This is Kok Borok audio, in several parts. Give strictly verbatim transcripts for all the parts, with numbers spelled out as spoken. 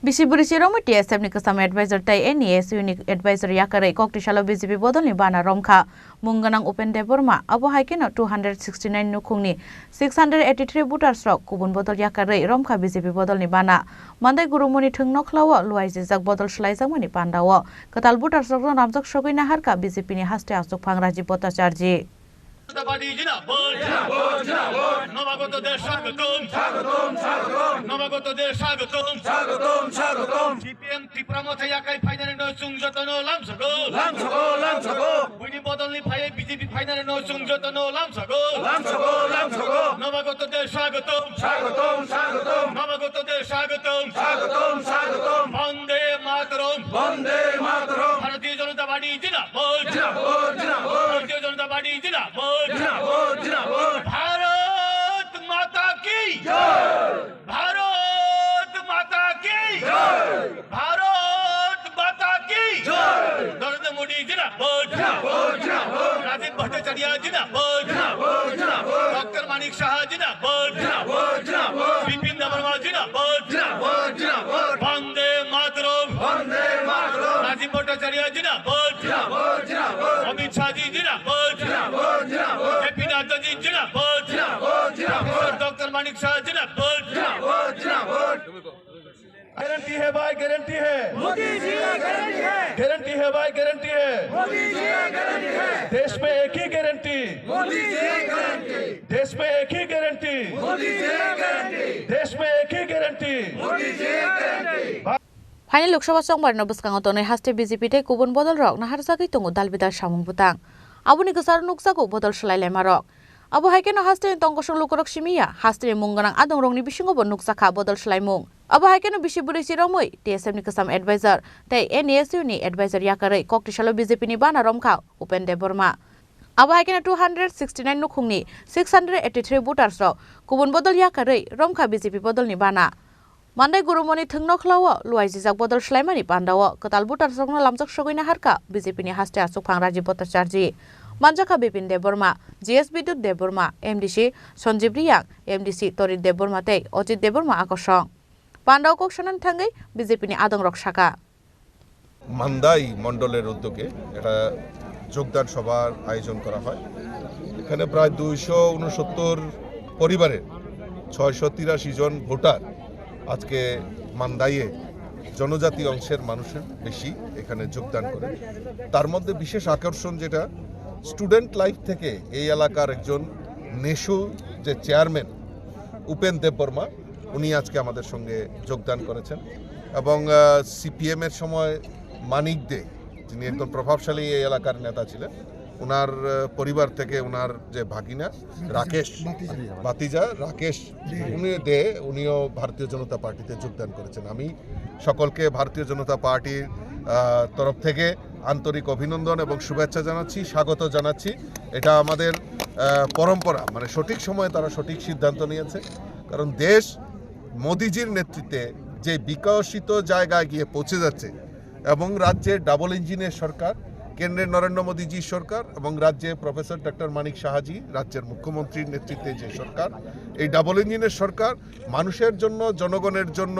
Bisi bwrwi chirokmwi T S F ni kwcham advisor tei N E S U ni advisor yakarwi kok tisalo B J P bodolni bana romkha mung gwnang Upen Debbarma. Abo hai kheno two hundred sixty nine nukhungni six hundred eighty three voters rok kubun bodol yakarwi romkha B J P bodolni bana. Mandai gurumoni thwng nokhlao luaijijak bodol swlaijakmani pandao kwtal voters rokno namjak sogwi naharkha B J P ni haste achukphang Rajiv Bhattacharjee. জনতা পার্টি জিন্দাবাদ। জিন্দাবাদ, জিন্দাবাদ। নবাগতদের স্বাগতম। স্বাগতম, স্বাগতম। নবাগতদের স্বাগতম। স্বাগতম, স্বাগতম। সিপিএম ত্রিপুরা মথে আকাই ফাইনালে নয় চুং যতন লামসাগো। লামসাগো, লামসাগো। বৈনি বদলনি ফাইয়ে বিজেপি ফাইনালে নয় চুং যতন লামসাগো। লামসাগো, লামসাগো। নবাগতদের স্বাগতম। স্বাগতম, স্বাগতম। নবাগতদের স্বাগতম। স্বাগতম, স্বাগতম। বন্দে মাতরম। বন্দে মাতরম। ভারতীয় জনতা পার্টি জিন্দাবাদ। জিন্দাবাদ, জিন্দাবাদ। ভারতীয় জনতা পার্টি জিন্দাবাদ। জিন্দাবাদ, জিন্দাবাদ। ভারত মাতা কি জয়। ভারত মাতা কি জয়। ভারত মাতা কি জয়। নরেন্দ্র মোদী জিন্দাবাদ। জিন্দাবাদ, জিন্দাবাদ। রাজীব ভট্টাচার্য জিন্দাবাদ। জিন্দাবাদ, জিন্দাবাদ। ডক্টর মানিক সাহা জিন্দাবাদ। জিন্দাবাদ, জিন্দাবাদ। বিপিন দেববর্মা জিন্দাবাদ। জিন্দাবাদ, জিন্দাবাদ। বন্দে মাতরম। বন্দে মাতরম। রাজীব ভট্টাচার্য জিন্দাবাদ। জিন্দাবাদ, জিন্দাবাদ। অমিত শাহজি জিন্দাবাদ। জিন্দাবাদ, জিন্দাবাদ। জেপি নাড্ডাজি জিন্দাবাদ। জিন্দাবাদ, জিন্দাবাদ। প্রফেসর ডক্টর মানিক সাহা জিন্দাবাদ। জিন্দাবাদ, জিন্দাবাদ। गारंटी है भाई, गारंटी है। मोदी जी का गारंटी है। गारंटी है भाई, गारंटी है। मोदी जी का गारंटी है। देश में एक ही गारंटी। मोदी जी का गारंटी। देश में एक ही गारंटी। मोदी जी का गारंटी। देश में एक ही गारंटी। मोदी जी का guarantee. Phaini Lok Sabha chongbarno bwskango tonwi haste B J P tei kubun bodolrok naharjagwi tongo dal bidal samung bwtang. Aboni kwcharo nukjago bodol swlailaimarok. Abo hai kheno hasteni tongkosong lukurok simi ya, hasteni mung gwnang adongrokni bisingobo nukjakha bodol swlaimung. Abo hai kheno bisi bwrwi chirokmwi T S F ni kwcham advisor tei N E S U ni advisor yakarwi kok tisalo B J P ni bana romkha Upen Debbarma. Abo hai kheno two hundred sixty nine nukhungni six hundred eighty three voters rok kubun bodol yakarwi romkha B J P bodolni bana. Mandai gurumoni thwng nokhlao luaijijak bodol swlaimani pandao kwtal voters rokno lamjak sogwi naharkha B J P ni haste achukphang Rajiv Bhattacharjee. Manjakha Bipin Debbarma, G S Bidyut Debbarma, M D C Sanjeev Reang, M D C Torit Debbarma tei Ajit Debbarma akosong. Pandao kok sanani thangwi B J P ni adongrok sakha. Mandai মণ্ডলের উদ্যোগে একটা যোগদান সভার আয়োজন করা হয়। এখানে প্রায় দুইশো ঊনসত্তর পরিবারের ছয়শো তিরাশি জন ভোটার আজকে মান্দাইয়ে জনজাতি অংশের মানুষের বেশি এখানে যোগদান করে। তার মধ্যে বিশেষ আকর্ষণ যেটা, স্টুডেন্ট লাইফ থেকে এই এলাকার একজন নেশু যে চেয়ারম্যান উপেন দেববর্মা, উনি আজকে আমাদের সঙ্গে যোগদান করেছেন। এবং, আহ, সিপিএম এর সময় মানিক দে, যিনি একদম প্রভাবশালী এই এলাকার নেতা ছিলেন, ওনার, আহ, পরিবার থেকে ওনার যে ভাগিনা রাকেশ, ভাতিজা। ভাতিজা রাকেশ, জি। উনি দে, উনিও ভারতীয় জনতা পার্টিতে যোগদান করেছেন। আমি সকলকে ভারতীয় জনতা পার্টির, আহ, তরফ থেকে আন্তরিক অভিনন্দন এবং শুভেচ্ছা জানাচ্ছি, স্বাগত জানাচ্ছি। এটা আমাদের, আহ, পরম্পরা, মানে সঠিক সময়ে তারা সঠিক সিদ্ধান্ত নিয়েছে। কারণ দেশ মোদিজির নেতৃত্বে যে বিকশিত জায়গায় গিয়ে পৌঁছে যাচ্ছে এবং রাজ্যে ডাবল ইঞ্জিনের সরকার, কেন্দ্রে নরেন্দ্র মোদিজির সরকার এবং রাজ্যে প্রফেসর ডক্টর মানিক সাহাজি রাজ্যের মুখ্যমন্ত্রীর নেতৃত্বে যে সরকার, এই ডাবল ইঞ্জিনের সরকার মানুষের জন্য, জনগণের জন্য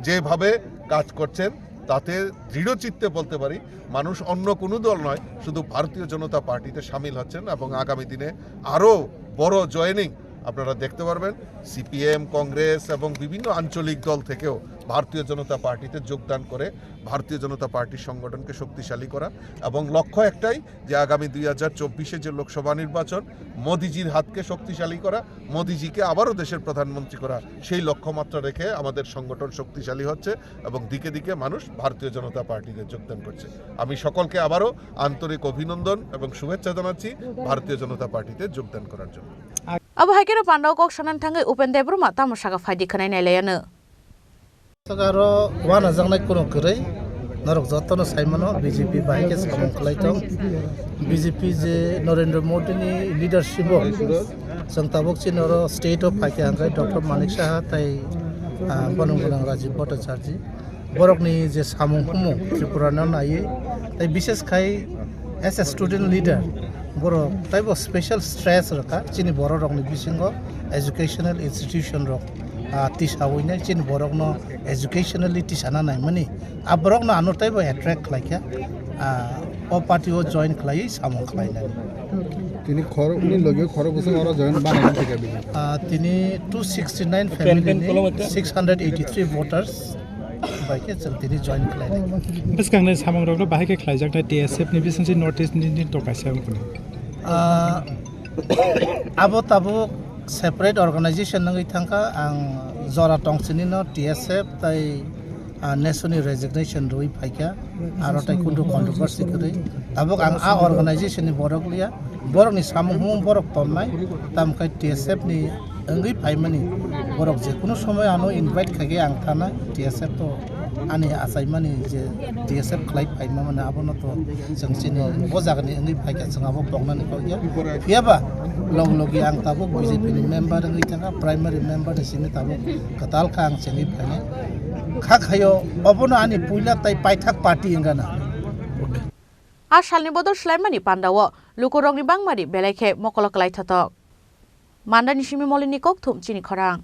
যেভাবে কাজ করছেন, তাতে দৃঢ় চিত্তে বলতে পারি, মানুষ অন্য কোনো দল নয়, শুধু ভারতীয় জনতা পার্টিতে সামিল হচ্ছেন এবং আগামী দিনে আরও বড় জয়েনিং আপনারা দেখতে পারবেন। সিপিএম, কংগ্রেস এবং বিভিন্ন আঞ্চলিক দল থেকেও ভারতীয় জনতা পার্টিতে যোগদান করে ভারতীয় জনতা পার্টির সংগঠনকে শক্তিশালী করা এবং লক্ষ্য একটাই, যে আগামী দুই হাজার চব্বিশে যে লোকসভা নির্বাচন, মোদিজির হাতকে শক্তিশালী করা, মোদিজিকে আবারও দেশের প্রধানমন্ত্রী করা, সেই লক্ষ্যমাত্রা রেখে আমাদের সংগঠন শক্তিশালী হচ্ছে এবং দিকে দিকে মানুষ ভারতীয় জনতা পার্টিতে যোগদান করছে। আমি সকলকে আবারও আন্তরিক অভিনন্দন এবং শুভেচ্ছা জানাচ্ছি ভারতীয় জনতা পার্টিতে যোগদান করার জন্য। Abo hai kheno pandao kok sanani thangwi Upen Debbarma tamo saka phaidi khwnai nailaiano. Aro wanajaknai kuno kwrwi, norok jotono saimano B J P bai khe samung khlai tong. B J P je Narendra Modi ni leadership o chwng tabuk chini oro state o phaikha hwnkhai Doctor Manik Saha tei, ah, bono gwnang Rajiv Bhattacharjee. Borokni je samung humung Tripura no naiwi, tei bishes khai as a student leader, borok taibo special stress rwkha chini borok rokni bisingo educational institution rok. Ah, tisawi nai chini borokno educationally tisana naimani, ah, borokno ano teibo attract khlaikha, ah, o party o join khlaiwi samung khlainani. Tini khoroknwi logi khorok bwswk oro join banaina thika bini. Ah, tini two sixty nine family ni six hundred eighty three voters bai khe chwng tini join khlainai. Bwskangni samungrokno bahai khe khlaijaknai T S F ni bisingtwi North East ni, ni tokaisa wngkha. Ah, abo tabuk separate organization wngwi thangkha, ang jora tongsinino T S F tai, ah, Nation ni resignation rwi phaikha, aro tai kundu controversy kwrwi. Tabuk ang a organization ni borok liya, borok ni samung humung borok tonnai, tamkhe T S F ni wngwi phaimani borok je kunu somoy ano invite khaikhe ang thana T S F to ani achaimani je T S F khlai phaima mane abono to chwng chini bo jagani wngwi phaikha chwng abo poknani kokya. Phiyaba log logi ang tabuk B J P ni member wngwi thangkha, primary member ni simi tabuk kwtal kha ang chengwi phainai. Kha khayo obono ani puila tai paithak party wngana. A salni bodol swlaimani pandao lukurokni bangmani belai khe mokolo kwlaithotok. Mandani simi Molini kokthum chini khorang.